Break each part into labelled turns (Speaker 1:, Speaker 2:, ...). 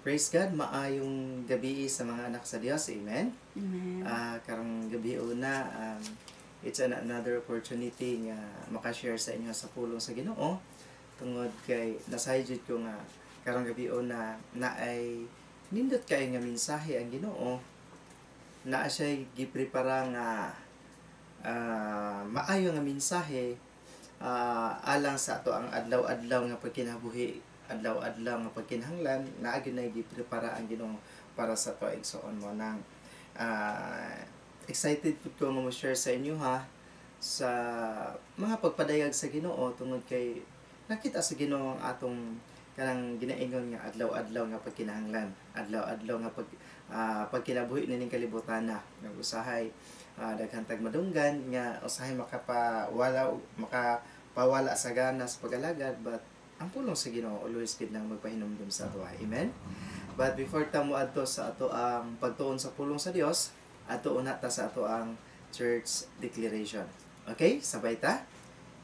Speaker 1: Praise God, maayong gabi sa mga anak sa Dios. Amen.
Speaker 2: Amen.
Speaker 1: Karong gabi una, it's another opportunity nga makashare sa inyo sa pulong sa Ginoo tungod kay nasayod jud ko nga karong gabi una na ay nindot kay nga mensahe ang Ginoo, naa siya giprepara nga maayo nga mensahe alang sa ato ang adlaw-adlaw nga pagkinabuhi, adlaw-adlaw nga pagkinahanglan. Naa gyud na giprepara ang Ginoo para sa ato, igsoon mo nang excited pud ko nga mo share sa inyo ha sa mga pagpadayag sa Ginoo tungod kay nakita sa Ginoo ang atong kanang ginaingon nga adlaw-adlaw nga pagkinahanglan, adlaw-adlaw nga pagkinabuhi nining kalibutan na usahay daghan tag madunggan nga usahay makapawala sa gana sa pag-alagad, but ang pulong sa Ginoo always gid nang magpahinumdum sa ato. Amen. But before ta moadto sa ato ang pagtuon sa pulong sa Dios, adto una ta sa ato ang church declaration. Okay, sabay ta.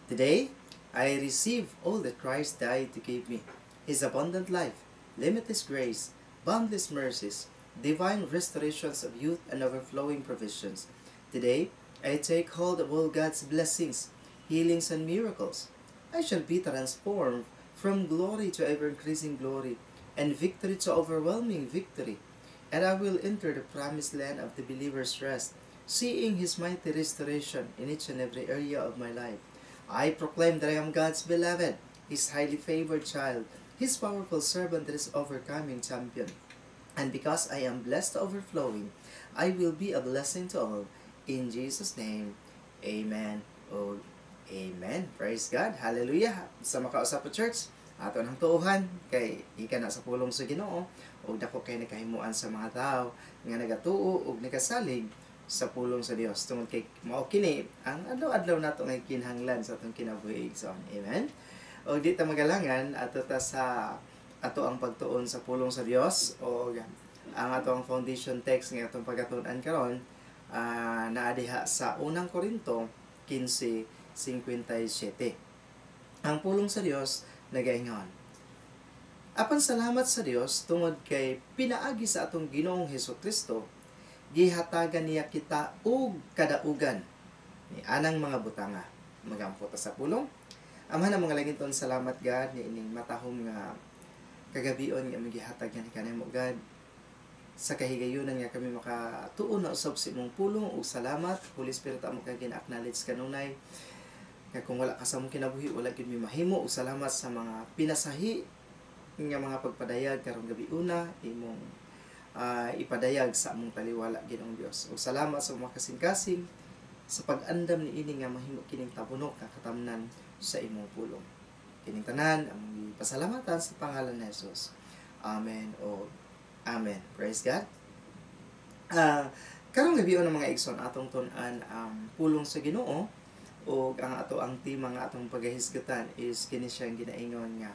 Speaker 1: Today, I receive all that Christ died to give me: His abundant life, limitless grace, boundless mercies, divine restorations of youth and overflowing provisions. Today, I take hold of all God's blessings, healings, and miracles. I shall be transformed from glory to ever-increasing glory, and victory to overwhelming victory. And I will enter the promised land of the believer's rest, seeing His mighty restoration in each and every area of my life. I proclaim that I am God's beloved, His highly favored child, His powerful servant and His overcoming champion. And because I am blessed to overflowing, I will be a blessing to all. In Jesus' name, amen. Oh, amen. Praise God. Hallelujah. Sa makausap po, church, ato nang tuuhan kay ika na sa pulong sa Ginoo ug dako kay nakahimuan sa mga tao nga nagatuo ug nagasalig sa pulong sa Dios tungod kay mao kini ang adlaw-adlaw nato nga kinahanglan sa atong kinabuhi, igsoon. Amen. Og di ta magalangan, ato ta sa ato ang pagtuon sa pulong sa Dios, o ang ato ang foundation text nga atong pagatuon karon naa diha sa Unang Korinto 15:57. Ang pulong sa Dios nagaingon, "Apan salamat sa Dios tungod kay pinaagi sa atong Ginoong Hesus Kristo, gihatagan niya kita og kadaugan ni anang mga butanga." Magampo ta sa pulong. Amahan ng mga langiton, salamat, God, ni ining matahom nga kagabion nga among gihatag nga kanimo, God, sa kahigayunan nga kami makatuon na usab sa imong pulong. Ug salamat, Holy Spirit, amo kang gina-acknowledge kanunay nga kung wala ka sa among kinabuhi, wala gyud mi mahimo. Ug salamat sa mga pinasahi nga mga pagpadayag karong gabi una imong ipadayag sa among taliwala, Ginoong Dios. Ug salamat sa mga kasing-kasing sa pag-andam ni ini nga mahimo kining tabunok nga katamnan sa imong pulong. Kining tanan among gipasalamatan sa pangalan ni Jesus. Amen o amen. Praise God. Karong gabi ng mga igsoon, atong tun-an ang pulong sa Ginoo ug ang ato ang tema nga atong pagahisgutan is kini siyang ginaingon nga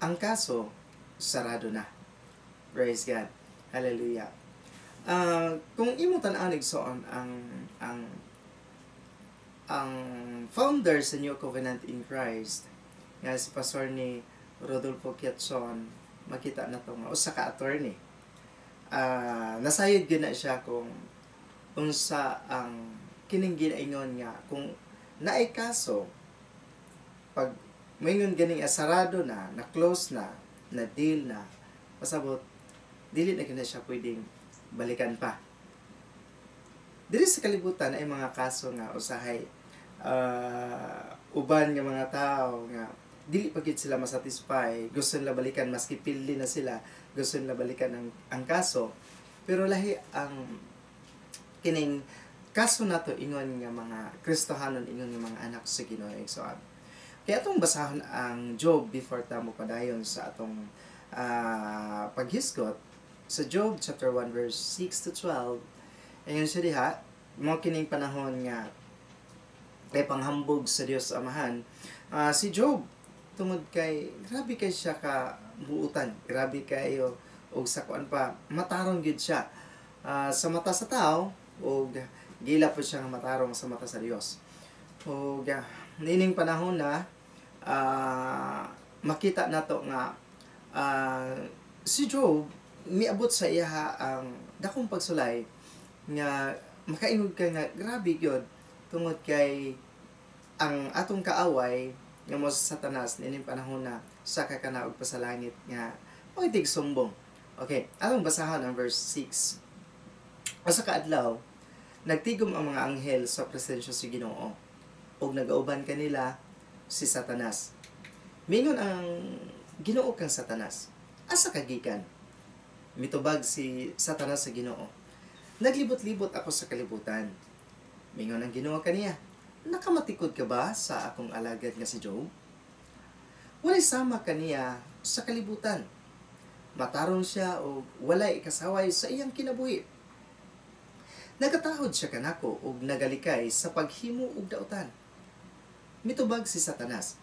Speaker 1: "Ang kaso sarado na." Praise God. Hallelujah. Kung imong tan-awon, igsoon, ang founder sa New Covenant in Christ nga si Pastor ni Rodolfo Quiatson, makita na to nga usa ka attorney. Nasayod gyud na siya kung unsa ang kining ginaingon nga kung naay kaso, pag moingon ganing sarado na, na close na, na deal na, pasabot dili na gyud na siya pwedeng balikan pa. Diri sa kalibutan ay mga kaso nga usahay uban nga mga tao nga dili pa gyud sila masatisfy, gusto nila balikan maski pildi na sila, gusto nila balikan ang kaso. Pero lahi ang kining kaso nato ingon nga mga Kristohanon, ingon nga mga anak sa Ginoo, igsoon. Kaya atong basahon ang Job before ta mo padayon sa atong paghisgot sa Job chapter 1 verse 6 to 12. Ingon siya diha, mo kining panahon nga kay panghambog sa Dios Amahan si Job tungod kay grabe kay siya ka buutan, grabe kayo og sa kuan pa, matarong gyud siya sa mata sa tao ug gila po siya nga matarong sa mata sa Dios. Ug niining panahon na makita nato nga Si Job, miabot sa iyaha ang dakong pagsulay nga makaingon ka nga grabe gyud, tungod kay ang atong kaaway nga mo sa Satanas niining panahon na sa kakanaog pa sa langit nga mo'y sumbong. Okay, atong basahon ang verse 6. Usa ka adlaw, nagtigom ang mga anghel sa presensya sa Ginoo ug nagauban kanila si Satanas. Mingon ang Ginoo kang Satanas, "Asa ka gikan?" Mitubag si Satanas sa Ginoo, "Naglibot-libot ako sa kalibutan." Mingon ang Ginoo kaniya, "Nakamatikod ka ba sa akong alagad nga si Job? Walay sama kaniya sa kalibutan. Matarong siya o walay ikasaway sa iyang kinabuhi. Nagatahod siya kanako ug nagalikay sa paghimo og dautan." Mitubag si Satanas,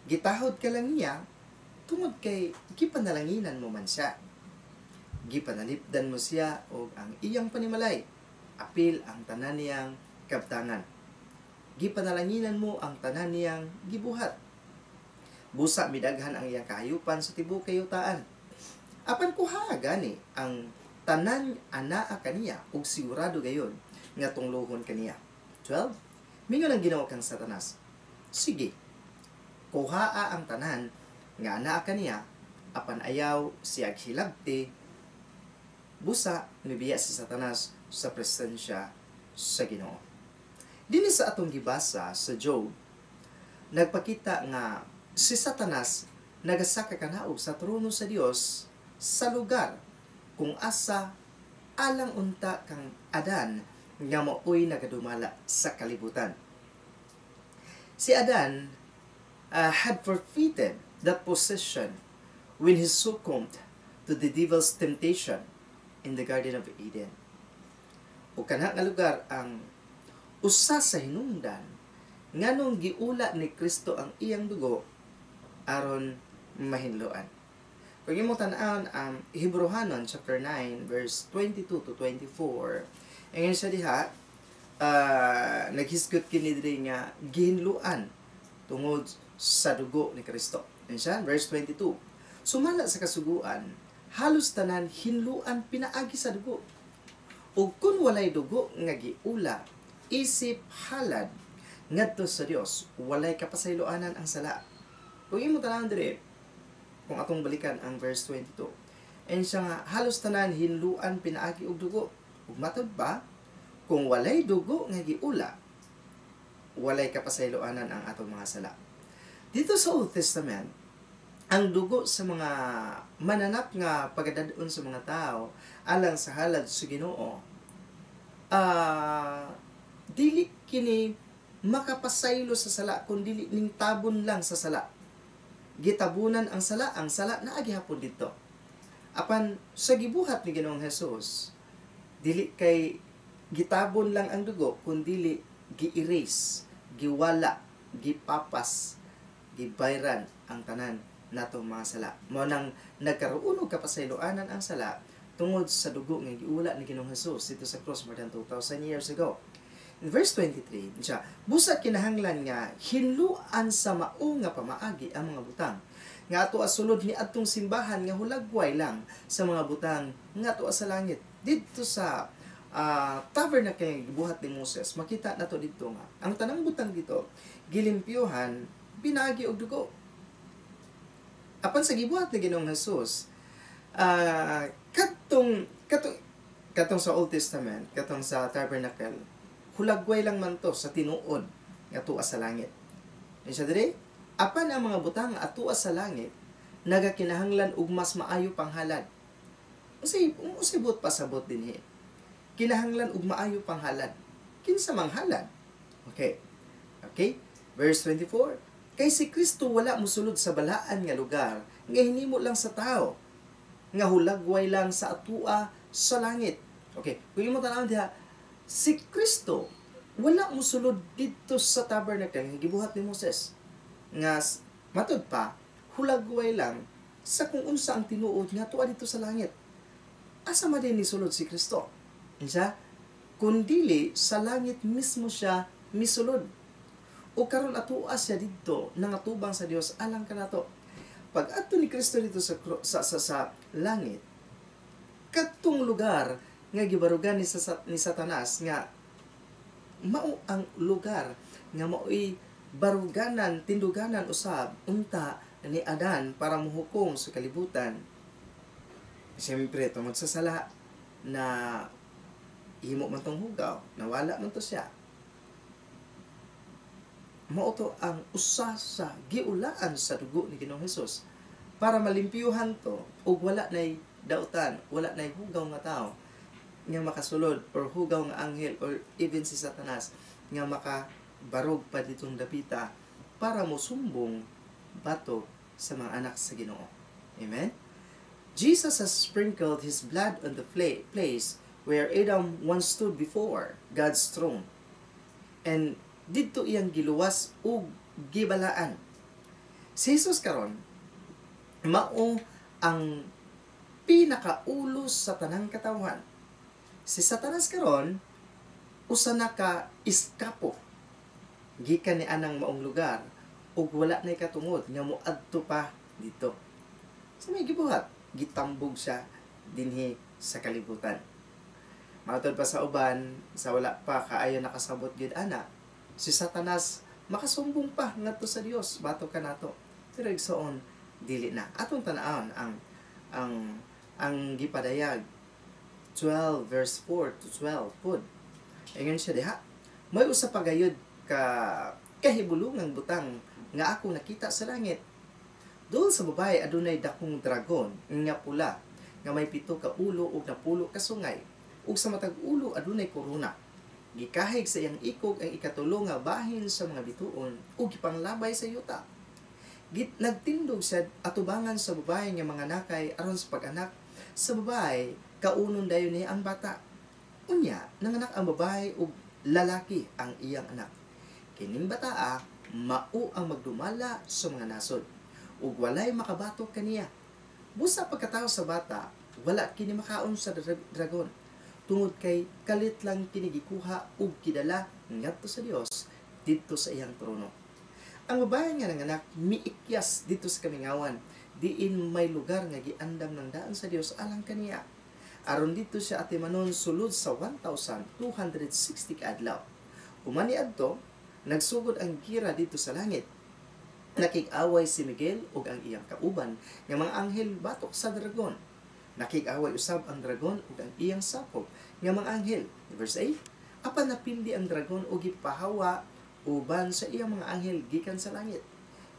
Speaker 1: "Gitahod ka lang niya tungod kay gipanalanginan mo man siya. Gipanalipdan mo siya og ang iyang panimalay, apil ang tanan niyang kabtangan. Gipanalanginan mo ang tanan niyang gibuhat. Busa midaghan ang iyang kahayupan sa tibuok kayutaan. Apan kuha gani ang tanan anaa kaniya ug sigurado gayon nga tunglohon kaniya." 12. Mingon ang Ginoo kang Satanas, "Sige, kuhaa ang tanan nga anaa kaniya, apan ayaw siya hilabti." Busa mibiya si Satanas sa presensya sa Ginoo. Dinhi sa atong gibasa sa Job, nagpakita nga si Satanas nagasaka kanaog sa trono sa Dios sa lugar kung asa alang unta kang Adan nga maoy nagadumala sa kalibutan. Si Adan had forfeited that position when he succumbed to the devil's temptation in the Garden of Eden. O kana nga lugar ang usa sa hinungdan nganong giula ni Kristo ang iyang dugo aron mahinloan. Kung imong tan-awon ang Hebreohanon chapter 9 verse 22 to 24, ingon siya diha, naghisgot kini diri nga gihinluan tungod sa dugo ni Kristo. Ingon siya, verse 22. "Sumala sa kasuguan, halos tanan hinluan pinaagi sa dugo. Ug kun walay dugo nga giula isip halad ngadto sa Dios, walay kapasayloanan ang sala." Kung imo tan-awon diri, kung atong balikan ang verse 22, and siya nga halos tanan hinluan pinaagi og dugo. Ug matud pa, kung walay dugo nga giula, walay kapasayloanan ang atong mga sala. Dito sa Old Testament, ang dugo sa mga mananap nga pagadadon sa mga tao alang sa halad sa Ginoo, dili kini makapasaylo sa sala kun dili ning tabon lang sa sala. Gitabunan ang sala naa gihapon dito. Apan sa gibuhat ni Ginoong Jesus, dili kay gitabon lang ang dugo kun dili gi-erase, giwala, gipapas, gibayran ang tanan natong mga sala. Mao nang nagkaroon og kapasayloanan ang sala tungod sa dugo nga giula ni Ginoong Jesus dito sa cross more than 2,000 years ago. In verse 23, siya, "Busa kinahanglan nga hinluan sa mao nga pamaagi ang mga butang nga ato sulod ni adtong simbahan nga hulagway lang sa mga butang nga ato sa langit." Didto sa tabernacle nga gibuhat ni Moses, makita nato didto nga ang tanang butang dito gilimpyuhan pinaagi og dugo. Apan sa gibuhat ni Ginoong Jesus, kadtong katong katong sa Old Testament, katong sa tabernacle, hulagway lang man to sa tinuod nga tuwa sa langit. Yan siya dire, "Apan ang mga butang atua sa langit nagakinahanglan og mas maayo pang halad." Unsay buot pasabot dinhi? Kinahanglan og maayo pang halad. Kinsa mang halad? Okay? Verse 24. "Kay si Kristo wala mosulod sa balaan nga lugar nga hinimo lang sa tao, nga hulagway lang sa atua sa langit." Okay, kung imo tan-awon diha, si Kristo wala mosulod didto sa tabernacle nga gibuhat ni Moses. Nga matud pa, hulagway lang sa kung unsa ang tinuod nga tuwa dito sa langit. Asa man din nisulod si Kristo? Insa? Kundili sa langit mismo siya misulod. O karon atua siya didto nangatubang sa Dios alang kanato. Pag adto ni Kristo dito sa langit, kadtong lugar nga gibarugan ni Satanas nga mao ang lugar nga maoy baruganan, tinduganan usab unta ni Adan para mohukom sa kalibutan. Siyempre, tungod sa sala na himo man tong hugaw, nawala man to siya. Mao to ang usa sa giulaan sa dugo ni Ginoong Hesus para malimpyuhan to ug wala nay dautan, wala nay hugaw nga tao nga makasulod or hugaw nga anghel or even si Satanas nga makabarog pa ditong dapita para mosumbong batok sa mga anak sa Ginoo. Amen? Jesus has sprinkled his blood on the place where Adam once stood before God's throne. And didto iyang giluwas ug gibalaan. Si Jesus karon mao ang pinakaulo sa tanang katawhan. Si Satanas karon usa na ka iskapo gikan ni anang maong lugar ug wala nay katungod nga moadto pa dito. Sa may gibuhat, gitambog siya dinhi sa kalibutan. Matod pa sa uban, sa wala pa kaayo nakasabot gid ana, si Satanas makasumbong pa ngadto sa Dios batok kanato. Pero igsoon, dili na. Atong tan-awon ang gipadayag 12 verse 4 to 12 pud. Ingon siya diha, may usa pa gayud ka kahibulungang butang nga ako nakita sa langit. Doon sa babae adunay dakong dragon nga pula nga may 7 ka ulo ug 10 ka sungay, ug sa matag ulo adunay korona. Gikahig sa iyang ikog ang ikatulo nga bahin sa mga bituon ug gipanglabay sa yuta. Nagtindog siya atubangan sa babae nga mga nakay aron sa pag-anak sa babae, kaunon dayon niya ang bata. Unya nanganak ang babae ug lalaki ang iyang anak. Kining bataa mao ang magdumala sa mga nasod ug walay makabatok kaniya. Busa pagkatao sa bata, wala kini makaon sa dragon, tungod kay kalit lang kini gikuha ug kidala ngadto sa Dios didto sa iyang trono. Ang babae nga nanganak miikyas didto sa kamingawan, diin may lugar nga giandam ng daan sa Dios alang kaniya. Aron didto siya atimanon sulod sa 1,260 kaadlaw. Human niadto, nagsugod ang gira didto sa langit. Nakig-away si Miguel ug ang iyang kauban nga mga anghel batok sa dragon. Nakig-away usab ang dragon ug ang iyang sakop nga mga anghel. Verse 8, apan napildi ang dragon ug gipahawa uban sa iyang mga anghel gikan sa langit.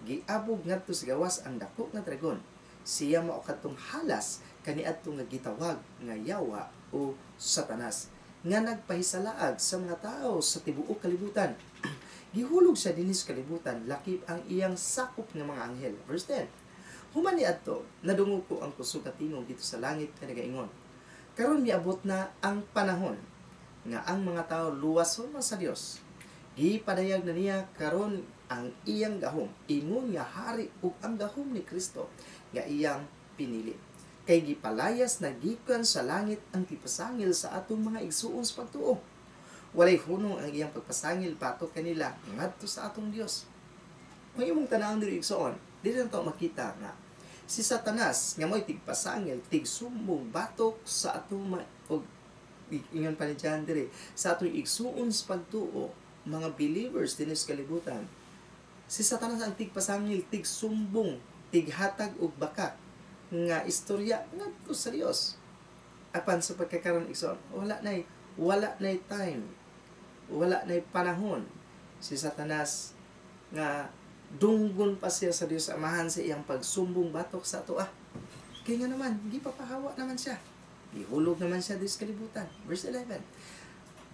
Speaker 1: Giabog ngadto sa gawas ang dako nga dragon. Siya mao kadtong halas kaniadto nga gitawag nga Yawa o Satanas nga nagpahisalaag sa mga tao sa tibuok kalibutan. Gihulog siya dinhi sa kalibutan lakip ang iyang sakop nga mga anghel. Verse 10. Human niadto, nadungog ko ang kusog nga tingog dito sa langit nga nagaingon, karon miabot na ang panahon nga ang mga tao luwason na sa Dios. Gipadayag na niya karon ang iyang gahom, ingon nga hari ug ang gahom ni Kristo nga iyang pinili. Kay gipalayas na gikan sa langit ang tipasangil sa atong mga igsuon sa pagtuo. Walay hunong ang iyang pagpasangil batok kanila ngadto sa atong Dios. Kung imong tan-awon diri igsoon, dili na to makita nga si Satanas nga mo'y tigpasangil, tigsumbong batok sa atong og ingon pa ni John diri sa atong igsuon sa pagtuo, mga believers dinhi sa kalibutan. Si Satanas ang tigpasangil, tigsumbong, tighatag og bakak nga istorya ngadto sa Dios. Apan sa pagkakaron igsoon, wala nay time, wala nay panahon si Satanas nga dunggon pa siya sa Dios Amahan sa iyang pagsumbong batok sa ato ah. Kaya nga naman, gipapahawa naman siya. Gihulog naman siya sa kalibutan. Verse 11.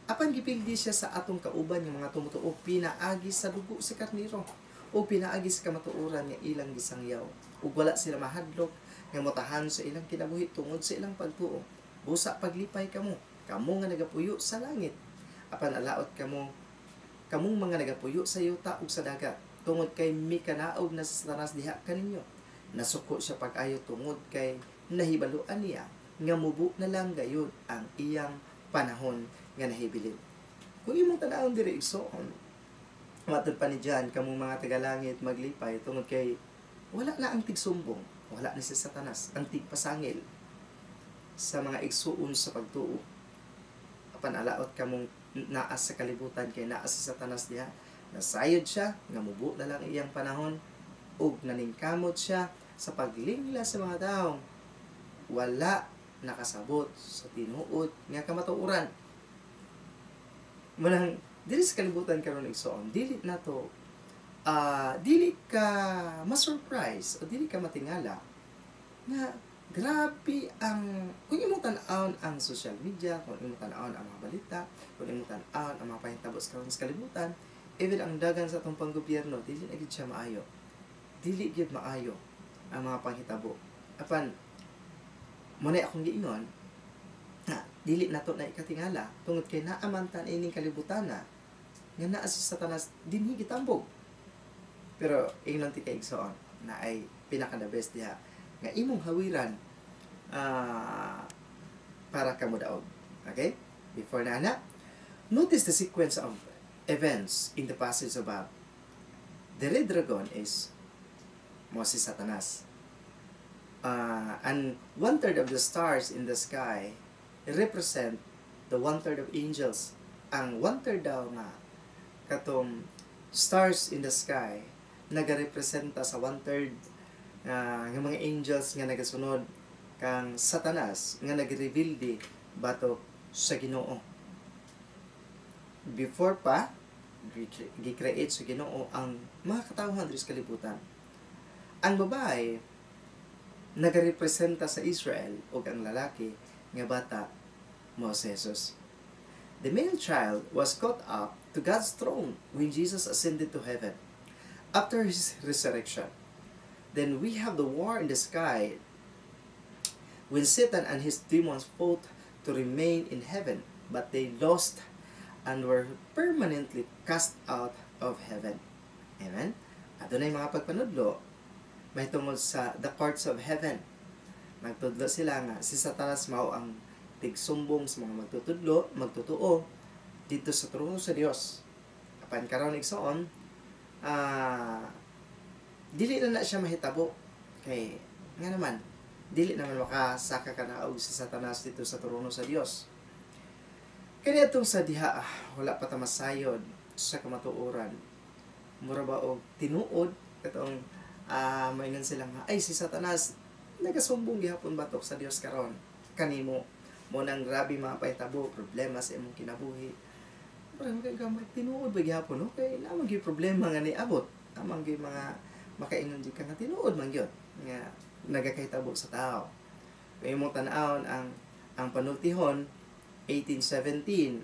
Speaker 1: Apan gipildi siya sa atong kauban nga mga tumutuo pinaagi sa dugo sa karniro o pinaagi sa kamatuoran nga ilang gisangyaw. Ug wala sila mahadlok nga motahan sa ilang kinabuhi tungod sa ilang pagtuo. Busa paglipay kamo, kamo nga nagapuyo sa langit. Apan alaot kamo, kamong mga nagapuyo sa yuta ug sa dagat, tungod kay mikanaog na sa Satanas diha kaninyo. Nasuko siya pag-ayo tungod kay nahibaluan niya nga mubo na lang gayud ang iyang panahon nga nahibilin. Kung imong tan-awon diri igsoon, matod pa ni John, kamong mga tagalangit maglipay tungod kay Wala na ang tigsumbong, wala na si Satanas, ang tigpasangil sa mga igsuon sa pagtuo. Apan alaot kamong naa sa kalibutan kay naa si Satanas diha. Nasayod siya, nga mubo na lang iyang panahon, ug naningkamot siya sa paglingla sa mga tawo wala nakasabot sa tinuod nga kamatuoran. Manang dili sa kalibutan karon, igsoon, dili na to dili ka ma-surprise o dili ka matingala nga grabe ang kung imong tan-awon ang social media, kung imong tan-awon ang mga balita, kung imong tan-awon ang mga pahitabo sa karon sa kalibutan, even ang dagan sa atong panggobyerno, dili na gid siya maayo. Dili gyud maayo ang mga panghitabo. Apan mo na akong giingon na dili nato na ikatingala tungod kay naa man ta ining kalibutan na nga naa si Satanas dinhi gitambog. Pero ingnon ti kay, igsoon, na ay pinaka the best diha nga imong hawiran para ka modaog. Okay? Before na ana, notice the sequence of events in the passage above. The red dragon is mo si Satanas. And one-third of the stars in the sky represent the one-third of angels. Ang one-third daw nga katong stars in the sky nagarepresenta sa one-third nga mga angels nga nagasunod kang Satanas nga nagrebelde batok sa Ginoo. Before pa gi-create sa Ginoo ang mga katawhan diri sa kalibutan. Ang babae nagarepresenta sa Israel ug ang lalaki nga bata mo si Jesus. The male child was caught up to God's throne when Jesus ascended to heaven after his resurrection. Then we have the war in the sky when Satan and his demons fought to remain in heaven, but they lost and were permanently cast out of heaven. Amen? Adunay mga pagpanudlo mahitungod sa the courts of heaven. Nagtudlo sila nga si Satanas mao ang tigsumbong sa mga magtutudlo, magtotoo dito sa trono sa Dios. Apan karon, igsoon, dili na na siya mahitabo kay nga naman dili naman makasaka ka na og si Satanas dito sa trono sa Dios. Kani atong sa diha wala pa ta masayod sa kamatuoran. Mura ba og tinuod katong maingon sila nga ay si Satanas nagasumbong gihapon batok sa Dios karon kanimo mo nang grabe mga pahitabo, problema sa imong kinabuhi. Mura kay gamay tinuod ba gihapon, no? Kay naa man gyud problema nga niabot, amang gyud mga makaingon jud ka nga tinuod man gyud nga nagakahitabo sa tao. Kung imong tan-awon ang panultihon 1817,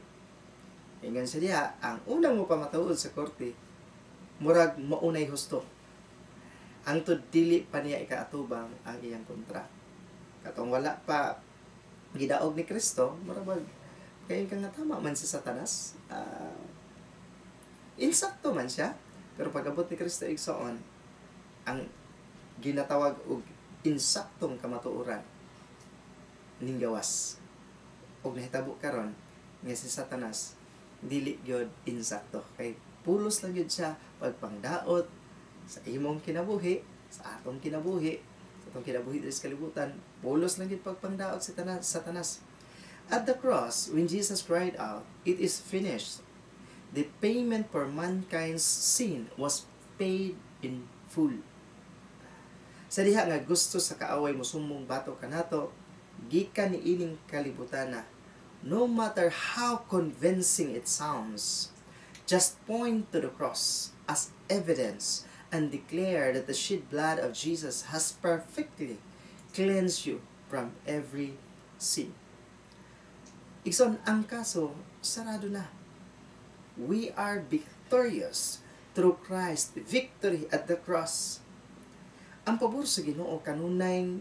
Speaker 1: ingon sa diha, ang unang mo pamatuod sa korte murag maunay husto hangtod dili pa niya ikaatubang ang iyang kontra. Katong wala pa gidaog ni Kristo, murag bag kay ka nga tama man si Satanas, insakto man siya. Pero pag-abot ni Kristo, igsoon, ang ginatawag og insaktong kamatuoran ning gawas og nahitabo karon nga si Satanas dili gyud insakto kay pulos lang gyud siya pagpangdaot sa imong kinabuhi, sa atong kinabuhi diri sa kalibutan. Pulos lang gyud pagpangdaot si Satanas. At the cross, when Jesus cried out, "It is finished," the payment for mankind's sin was paid in full. Sa diha nga gusto sa kaaway mosumbong batok kanato gikan ni ining kalibutan na, no matter how convincing it sounds, just point to the cross as evidence and declare that the shed blood of Jesus has perfectly cleansed you from every sin. Igsoon, ang kaso, sarado na. We are victorious through Christ, victory at the cross. Ang pabor sa Ginoo kanunay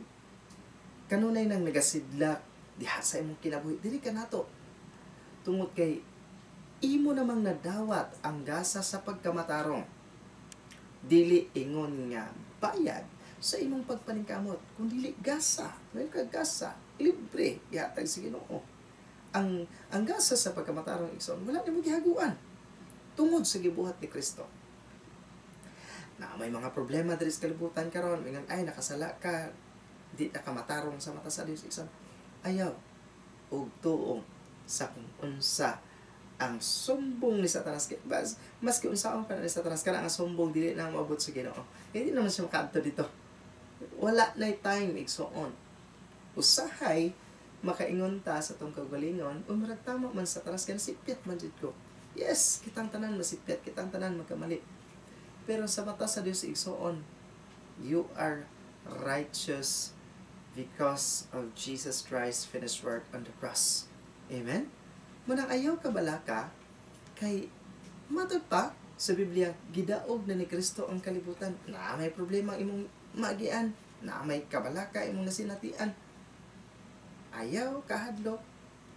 Speaker 1: kanunay nang nagasidlak diha sa imong kinabuhi dili kanato tungod kay imo namang nadawat ang gasa sa pagkamatarong, dili ingon nga bayad sa imong pagpaningkamot kun dili gasa. May ka gasa, libre gihatag sa Ginoo ang gasa sa pagkamatarong, igsoon. Wala nimo gihaguan tungod sa gibuhat ni Kristo. Na may mga problema diri sa kalibutan karon, ingon ay nakasala ka, di na ka matarong sa mata sa Dios, igsoon. Ayaw og tuong sa kung unsa ang sumbong ni Satanas. Bas, maski unsaon pa ni Satanas kana ang sumbong, dili na moabot sa Ginoo. Hindi naman siya makaadto dito. Wala na time, igsoon. Usahay makaingon ta sa atong kaugalingon, murag tama man sa Satanas kay nasipyat man jud ko. Yes, kitang tanan masipyat, kitang tanan magkamali. Pero sa mata sa Dios, igsoon, you are righteous because of Jesus Christ's finished work on the cross. Amen? Munang ayaw ka balaka, kay matod pa sa Biblia, gidaog na ni Kristo ang kalibutan. Na may problema imong maagian, na may kabalaka imong nasinatian. Ayaw kahadlok,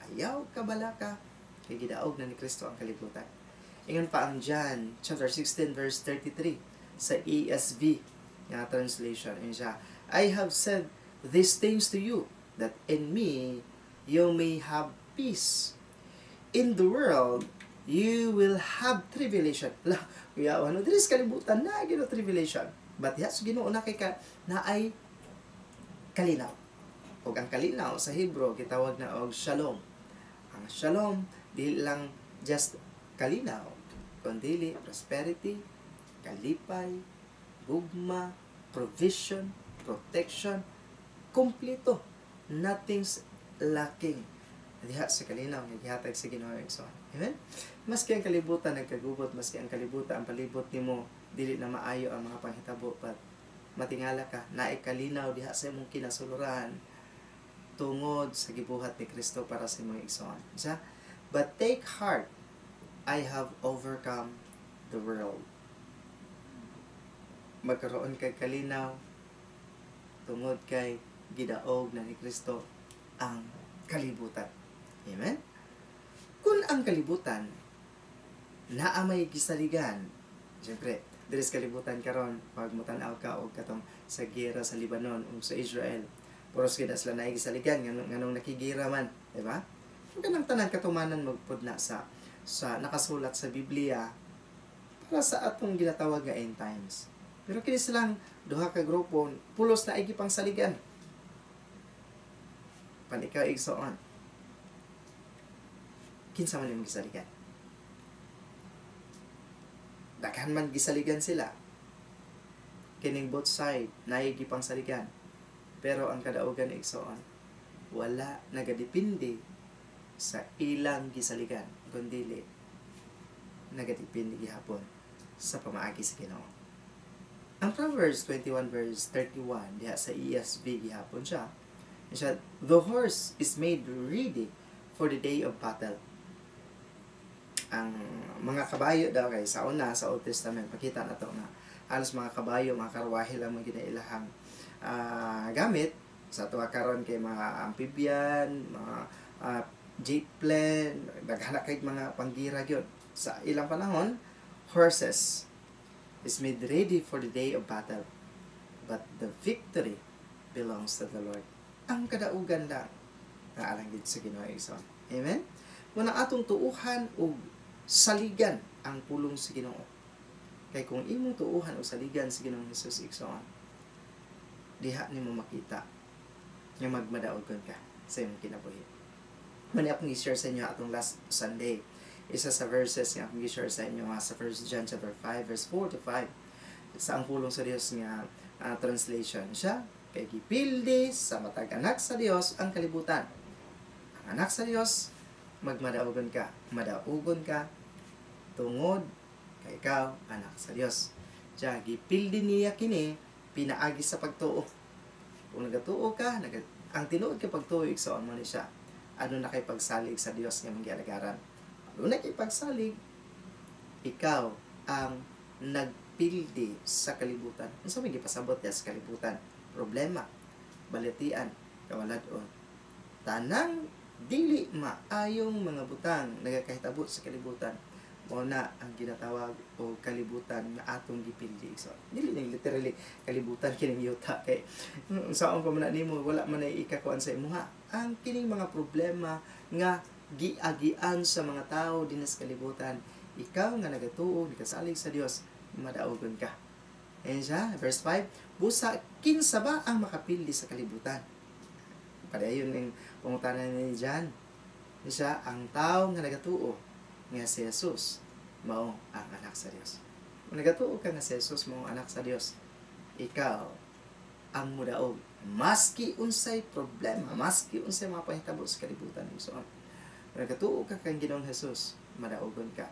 Speaker 1: ayaw kabalaka, kay gidaog na ni Kristo ang kalibutan. Ingon pa ang John chapter 16 verse 33 sa ESV nga translation. Ingon siya, "I have said these things to you, that in me you may have peace. In the world, you will have tribulation." La, kuya, ano, diri sa kalibutan na, gino tribulation. But diha sa Ginoo na kay ka, na ay kalinaw. Og ang kalinaw sa Hebrew, gitawag na og shalom. Ang shalom, di lang just kalinaw, kundi prosperity, kalipay, gugma, provision, protection, kompleto. Nothing's lacking diha sa kalinaw nga gihatag sa Ginoo, igsoon. Amen? Maski ang kalibutan nagkagubot, maski ang kalibutan, ang palibot nimo dili na maayo ang mga panghitabo, but matingala ka, naay kalinaw diha sa imong kinasuluran tungod sa gibuhat ni Kristo para sa imong igsoon. Siya, "But take heart, I have overcome the world." Magkaroon kay kalinaw tungod kay gidaog na ni Kristo ang kalibutan. Amen? Kung ang kalibutan naa may gisaligan, siyempre, diri sa kalibutan karon, pag mutan-aw ka og katong sa giyera sa Lebanon o sa Israel, puros gid sila naay gisaligan, nganong nakigira man, di ba? Kung kanang tanan katumanan magpud na sa nakasulat sa Biblia para sa atong ginatawag nga end times. Pero kini silang duha ka grupo, pulos na ay gipang saligan. Pan ikaw, igsoon, kinsa man imong gisaligan? Daghan man gisaligan sila. Kining both side naay gipang saligan. Pero ang kadaugan, igsoon, wala nagadepende sa ilang gisaligan, kundili nagadepende gihapon sa pamaagi sa Ginoo. Ang Proverbs 21 verse 31 diha sa ESV gihapon siya. Siya, "The horse is made ready for the day of battle." Ang mga kabayo daw kay sa una sa Old Testament, makita na to nga halos mga kabayo, mga karwahe lang mga ginailahang gamit. Sa tuwa karon kay mga amphibian, mga jet plane, daghan na kay mga panggira gyud. Sa ilang panahon, horses is made ready for the day of battle, but the victory belongs to the Lord. Ang kadaugan lang naalang gid sa Ginoo, igsoon. Amen. Muna atong tuuhan og saligan ang pulong sa Ginoo. Kay kung imong tuuhan og saligan sa Ginoong Hesus, igsoon, diha nimo makita nga magmadaogon ka sa imong kinabuhi. Mani akong i-share sa inyo atong last Sunday. Isa sa verses nga akong i-share sa inyo nga sa 1 John chapter 5 verse 4 to 5 sa ang pulong sa Dios nga translation siya, kay gipildi sa matag anak sa Dios ang kalibutan. Ang anak sa Dios, magmadaugon ka. Madaugon ka tungod kay ikaw anak sa Dios. Siya, gipildi niya kini pinaagi sa pagtuo. Kung nagatuo ka, ang tinuod kay pagtuo, igsoon, mo ni siya. Ano na kay pagsalig sa Dios nga manggialagaran. Ano na kay pagsalig, ikaw ang nagpildi sa kalibutan. Unsa may gipasabot niya sa kalibutan? Problema, balatian, kawaladon. Tanang dili maayong mga butang nagakahitabo sa kalibutan, mao na ang ginatawag o kalibutan nga atong gipildi. So dili ning literally kalibutan kining yuta, kay unsaon pa man na nimo, wala man ay ikakuan sa imuha. Ang kining mga problema nga giagian sa mga tao dinhi sa kalibutan, ikaw nga nagatuo, nagasalig sa Dios, madaugon ka. Ayan siya, verse 5. Busa, kinsa ba ang makapildi sa kalibutan? Padayon yung pangutana ni John. Siya, ang tao nga nagatuo nga si Jesus, mao ang anak sa Dios. Kung nagatuo ka nga si Jesus mao ang anak sa Dios, ikaw ang mudaog. Maski unsay problema, maski unsay mga pahitabo sa kalibutan, so on. Kung nagatuo ka kang Ginoong Jesus, madaogon ka.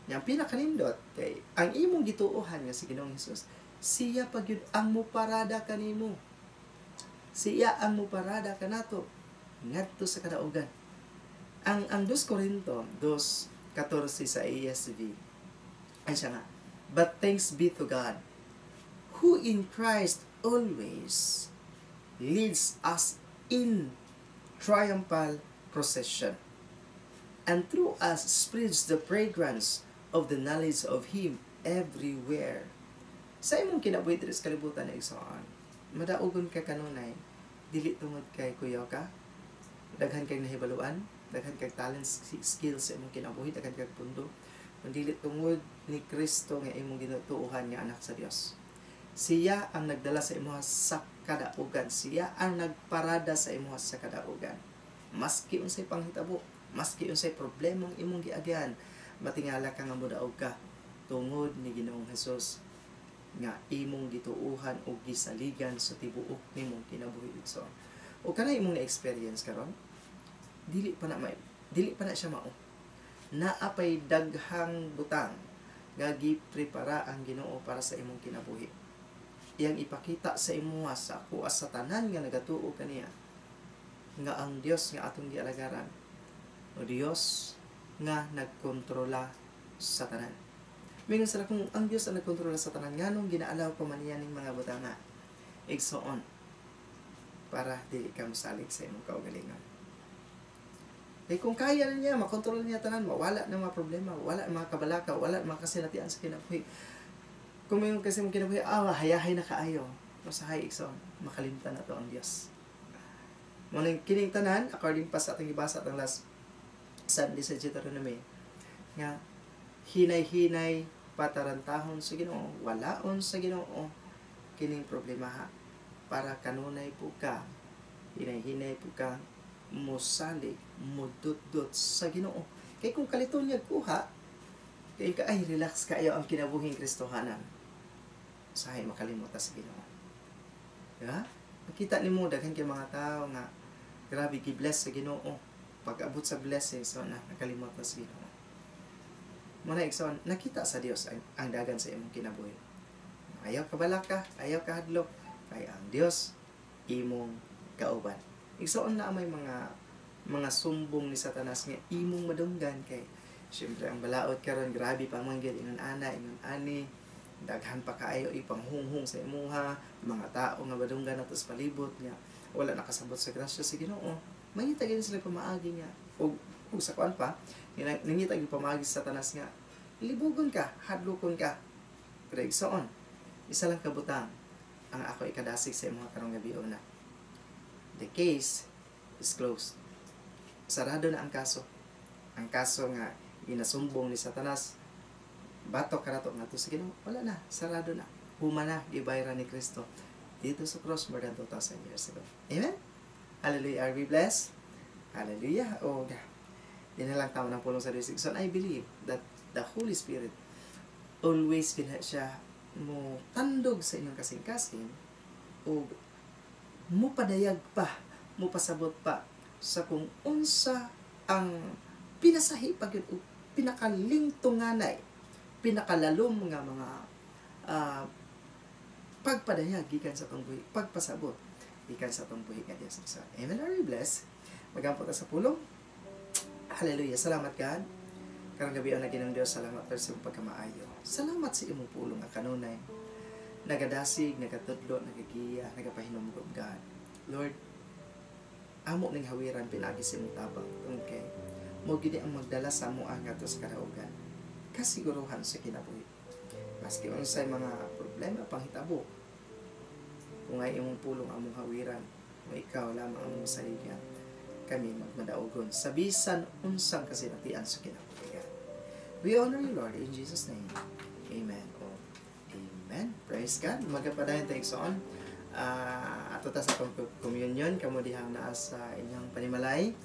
Speaker 1: Yang pinakanindot kay ang imong gituohan nga si Ginoong Hesus, siya pa gyud ang muparada kanimo. Siya ang muparada kanato ngadto sa kadaugan. Ang 2 Corinto 2:14 sa ESV. Ay siya nga, "But thanks be to God who in Christ always leads us in triumphal procession and through us spreads the fragrance of the knowledge of Him everywhere." Sa imong kinabuhi diri sa kalibutan, igsoon, madaugon ka kanunay, dili tungod kay kuyaw ka, daghan kag nahibaluan, daghan kag talents, skills sa imong kinabuhi, daghan kag pundo, kundi tungod ni Kristo nga imong ginutuohan nga anak sa Dios. Siya ang nagdala sa imuha sa kadaugan. Siya ang nagparada sa imuha sa kadaugan. Maski unsay panghitabo, maski unsay problemang imong giagyan, matingala ka nga modaog ka tungod ni Ginoong Hesus nga imong gituohan og gisaligan sa tibuok nimong kinabuhi, igsoon. O kanay imong na-experience karon, dili pa na siya mao. Naa pay daghang butang nga giprepara ang Ginoo para sa imong kinabuhi. Iyang ipakita sa imuha, sa ako, sa tanan nga nagatuo kaniya, nga ang Dios nga atong gialagaran o Dios nga nagkontrola sa tanan. Mingon sila, kung ang Dios ang nagkontrola sa tanan, nganong ginaalaw pa man niya ning mga butanga? Igsoon, para dili ka mosalig sa imong kaugalingon. Kay kung kaya na niya, makontrol niya tanan, mawala ng mga problema, wala ng mga kabalaka, wala ng mga kasinatian sa kinabuhi. Kung may kasi mong kinabuhi, hayahay na kaayo. Masahay, igsoon, makalimtan na to ang Dios. Mao kining tanan, according pa sa atong gibasa atong last Sunday sa Deuteronomy, nga hinay-hinay patarantahon sa Ginoo, walaon sa Ginoo kining problema ha, para kanunay po ka, hinay-hinay po ka mosalig, mudutdot sa Ginoo. Kay kung kaliton niya kuha, kay ka ay relax kayo ang kinabuhing Kristohanan. Usahay makalimot sa Ginoo. Diba? Makita nimo daghan kay mga tao nga grabe gi-bless sa Ginoo. Pag-abot sa blessing, so na nakalimot na sa Ginoo. Muna, igsoon, nakita sa Dios ang dagan sa imong kinabuhi. Ayaw ka balaka, ayaw ka hadlok, kay ang Dios imong kauban. Igsoon, na may mga sumbong ni Satanas nga imong madunggan kay syempre ang balaod karon grabe pa man gyud, ingon ana, ingon ani, daghan pa kaayo ipanghunghong sa imuha, mga tao nga madunggan nato sa palibot nga wala nakasabot sa grasya sa Ginoo. Mangita gyud sila pamaagi nga ug sa kuan pa, nangita gyud pamaagi sa Satanas nga libugon ka, hadlokon ka. Pero igsoon, isa lang kabutang ang ako ikadasig sa imong karong gabi una. The case is closed. Sarado na ang kaso. Ang kaso nga ginasumbong ni Satanas, batok kanato nga to sa Ginoo, wala na, sarado na. Human na, gibayaran ni Kristo dito sa cross more than 2,000 years ago. Amen? Hallelujah. Are we blessed? Hallelujah. Oh, di na lang tama ng pulong sa Diyos. So, I believe that the Holy Spirit always gina siya mo tandog sa inyong kasing-kasing o mo padayag pa, mo pasabot pa sa kung unsa ang pinasahi pa gyud o pinakalingtunganay, pinakalalom nga mga pagpadayag gikan sa atong buhi, pagpasabot gikan sa atong buhi nga Dios. So, amen. Are you blessed? Magampo ta sa pulong. Hallelujah. Salamat, God. Karong gabi ang Ginoong Dios, salamat sa imong pagkamaayo. Salamat sa imong pulong nga kanunay nagadasig, nagatudlo, nagagiya, nagapahinumdom, God. Lord, amo ning hawiran pinagi sa imong tabang tungod kay mo gid ang magdala sa amo ngadto sa kadaugan. Kasiguruhan sa kinabuhi. Maski unsay mga problema panghitabo, kung ay imong pulong among hawiran, o ikaw lamang among saligan, kami magmadaugon sa bisan unsang kasinatian sa kinabuhi. We honor you, Lord, in Jesus' name. Amen. O amen. Amen. Praise God. Magapadayon tayo igsoon. Ato ta sa communion kamo dihang naa sa inyong panimalay.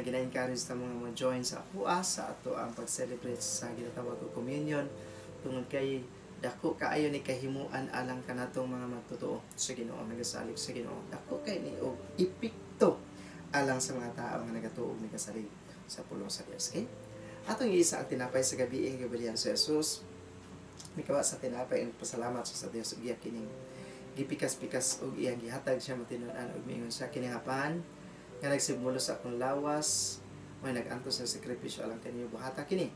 Speaker 1: Gina-encourage ta mga mo join sa akoa sa ato ang pag-celebrate sa ginatawag og communion tungod kay dako kaayo ni kahimuan alang kanatong mga magtotoo sa Ginoo, nagasalig sa Ginoo. Dako kay ni og epekto alang sa mga tao nga nagatuo ug nagasalig sa pulong sa Dios. Okay? Atong iisa ang tinapay sa gabi ang gibalihan sa Jesus. Mikawa sa tinapay ang pasalamat siya sa Dios ug iya kining gipikas-pikas ug iyang gihatag siya matinud-an ug miingon siya, kini nga pan nga nagsimbolo sa akong lawas may nag-antos sa sakripisyo alang kaninyo, buhata kini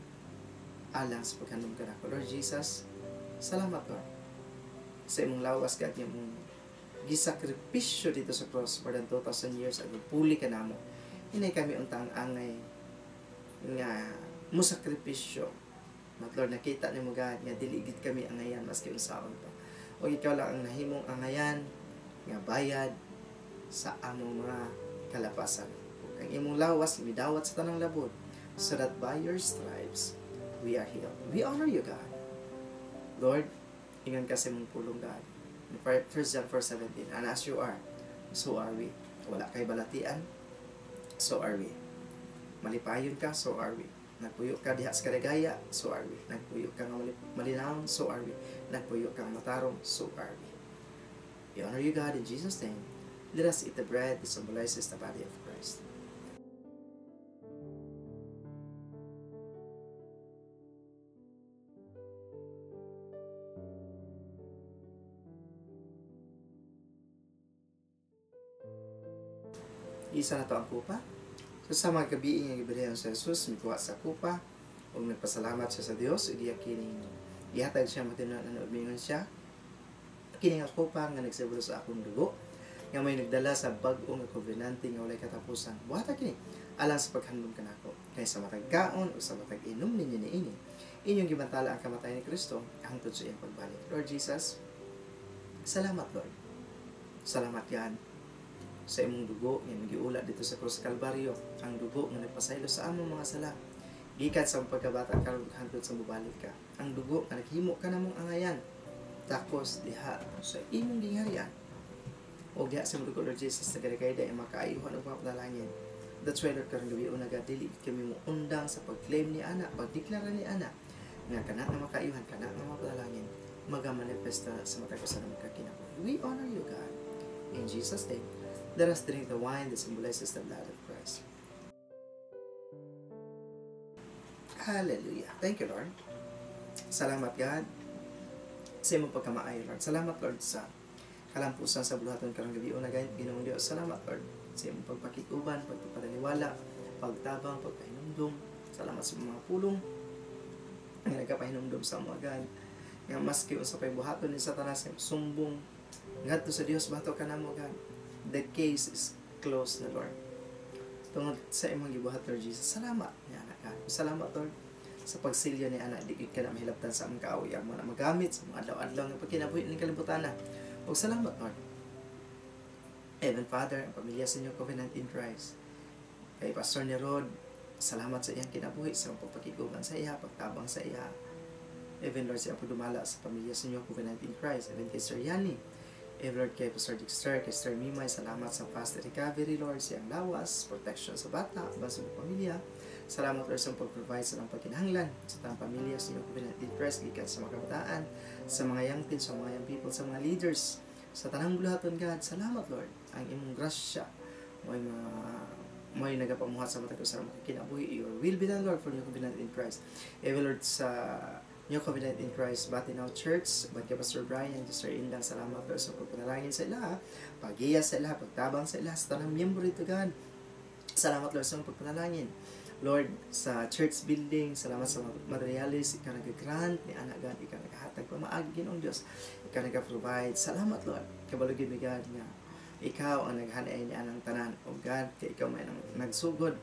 Speaker 1: alang sa paghandom kanako. Lord Jesus, salamat Lord sa imong lawas God nga imong gisakripisyo dito sa cross more than 2,000 years ago. Puli ka namo. Hinay kami unta ang angay nga musakripisyo. But Lord, nakita nimo God nga dili gid kami angayan maski unsaon pa. O ikaw lang ang nahimong angayan nga bayad sa among mga kalapasan. Ug ang imong lawas midawat sa tanang labod, so that by your stripes we are healed. We honor you, God. Lord, ingon ka sa imong pulong, God. 1 John 4:17, and as you are, so are we. Wala kay balatian, so are we. Malipayon ka, so are we. Nagpuyo ka diha sa kadagaya, so are we. Nagpuyo ka nga malinawon, so are we. Nagpuyo ka nga matarong, so are we. We honor you, God, in Jesus' name. Let us eat the bread that symbolizes the body of Christ. Isa na to ang kupa. So sa mga gabi nga gibalihan sa Jesus, mikuha sa kupa ug nagpasalamat siya sa Dios ug iya kining gihatag siya matinud-an ug miingon siya, kini nga kupa nga nagsimbolo sa akong dugo nga may nagdala sa bag-o nga kobenante nga walay katapusan. Buhata kini alang sa paghandom kanako. Kay sa matag kaon o sa matag inom ninyo niini, inyong gibantala ang kamatayan ni Kristo hangtod sa iyang pagbalik. Lord Jesus, salamat Lord. Salamat yan sa imong dugo nga giula dito sa krus Kalbaryo, ang dugo nga nagpasaylo sa among mga sala gikan sa pagkabata karon hangtod sa mobalik ka, ang dugo nga naghimo ka namong angayan takos diha sa imong gingharian. Og diha sa imong dugo, Lord Jesus, nagadagay ang makaayuhan ug mapadalangin. That's why Lord, karong gabi una dili kami mo undang sa pag-claim ni ana, pagdeklara ni ana nga kana nga makaayuhan, kana nga mapadalangin, magamanifesta sa matag usa na magkakinabuhi. We honor you, God. In Jesus' name, let us drink the wine that symbolizes the blood of Christ. Hallelujah. Thank you, Lord. Salamat, God, sa imong pagkamaayo, Lord. Salamat, Lord, sa kalampusan sa buhaton karong gabi una, Ginoong Dios. Salamat, Lord, sa imong pagpakikuban, pagpapadaniwala, pagtabang, pagpahinumdum. Salamat sa mga pulong nga nagkapahinumdum sa mga God. Nga maski unsa pay buhaton ni Satanas, sumbong ngadto sa Dios, bato ka namo, God. The case is closed na, Lord. Tungod sa imong gibuhat, Lord Jesus. Salamat ni anak ka. Salamat, Lord, sa pagsilyo ni anak. Di ka na mahilabtan sa among kaaway mo na magamit sa mga adlaw-adlaw nga pagkinabuhi ning kalibutan na. Og salamat, Lord. Heaven Father, ang pamilya sa inyo, Covenant in Christ. Kay Pastor ni Rod, salamat sa iyang kinabuhi, sa pagpakiguban sa iya, pagtabang sa iya. Even Lord, sa pagdumala sa pamilya sa inyo, Covenant in Christ. Even kay Sir Yanni, Even Lord, kay Pastor Dexter, kay Sir Mimay, salamat sa fast recovery, Lord, sa iyang lawas, protection sa bata, sa pamilya. Salamat, Lord, sa pag-provide sa ilang pagkinahanglan sa tanang pamilya, sa inyong Covenant in Christ, gikan sa mga kabataan, sa mga young teens, sa mga young people, sa mga leaders, sa tanang buluhaton, God. Salamat, Lord. Ang imong grasya, may nagapamuhat sa matag usa ka kinabuhi. Your will be done, Lord, for New Covenant in Christ. Even Lord, sa New Covenant in Christ, Batinaw Church, kay Pastor Brian, Sister Indang, salamat Lord sa pagpanalangin sa ila, paggiya sa ila, pagtabang sa ila, sa tanang miyembro dito, God. Salamat Lord sa pagpanalangin. Lord, sa church building, salamat sa materialis, ikaw nag-grant ni anak God, ikaw naghatag pamaagi, Ginoong Diyos, ikaw nag-provide. Salamat Lord, kabalugin mi God nga ikaw ang naghanay ni anang tanan. O God, kay ikaw may nagsugod,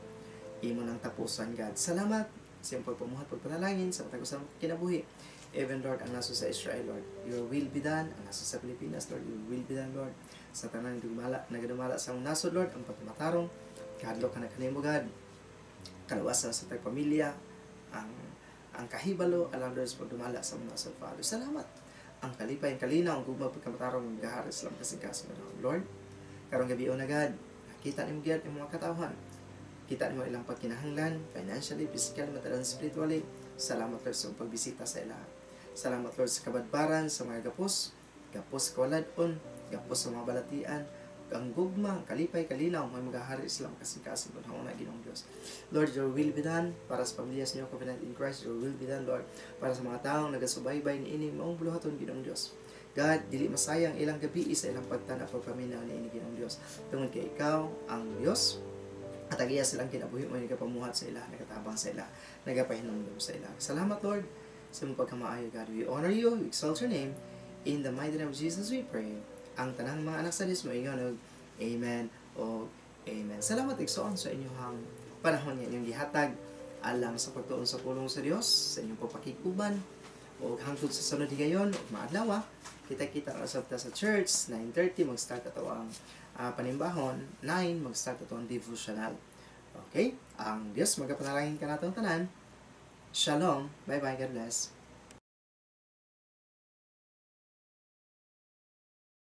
Speaker 1: imo nang tapusan, God. Salamat sa iyong pagpamuhat, pagpanalangin, sa matag usa kinabuhi. Even Lord, ang naso sa Israel, Lord, your will be done. Ang naso sa Pilipinas, Lord, your will be done, Lord. Sa tanang nagadumala sa among nasod, Lord, ang pagmatarong, kahadlok ka na kanimo, God. Kalawasan sa tag pamilya, ang kahibalo, alam Lord, sa pagdumala sa among nasod, Father. Salamat. Ang kalipay, ang kalinaw, ang gugma, pagkamatarong gahari sa ilang kasing-kasing. Lord, karong gabii na God, kita nimo gyud ang mga katawhan. Kita nimo ilang pagkinahanglan, financially, physically, mental, and spiritually. Salamat, Lord, sa pagbisita sa ila. Salamat, Lord, sa kabadbaran sa mga gapos, gapos sa kawaladon, gapos sa mga balatian, ang gugma, ang kalipay, kalinaw, may magahari sila kasing-kasing kung na Ginoong Diyos. Lord, your will be done para sa pamilya sa New Covenant in Christ, your will be done, Lord, para sa mga taong nagasubaybay ni ini maong buluhaton, Ginoong Diyos. God, dili masayang ilang gabi sa ilang pagtana pagpaminaw ni ini, Ginoong Diyos. Tungod kay ikaw ang Diyos, at agiya silang kinabuhi mo nagapamuhat sa ila, nagatabang sa ila, nagapahinumdum sa ila. Salamat, Lord, sa imong pagkamaayo, God. We honor you, we exalt your name. In the mighty name of Jesus we pray. Ang tanang mga anak sa Diyos mo ingon og amen o amen. Salamat, igsoon, sa inyong panahon nga inyong gihatag alang sa pagtuon sa pulong sa Dios, sa inyong pagpakig-uban o hangtod sa sunod higayon ug maadlaw. Kita-kita ra sab ta sa church. 9:30 mag-start ato ang panimbahon, 9 mag-start ato ang devotional. Okay? Ang Dios magapanalangin kanatong tanan. Shalom. Bye-bye. God bless.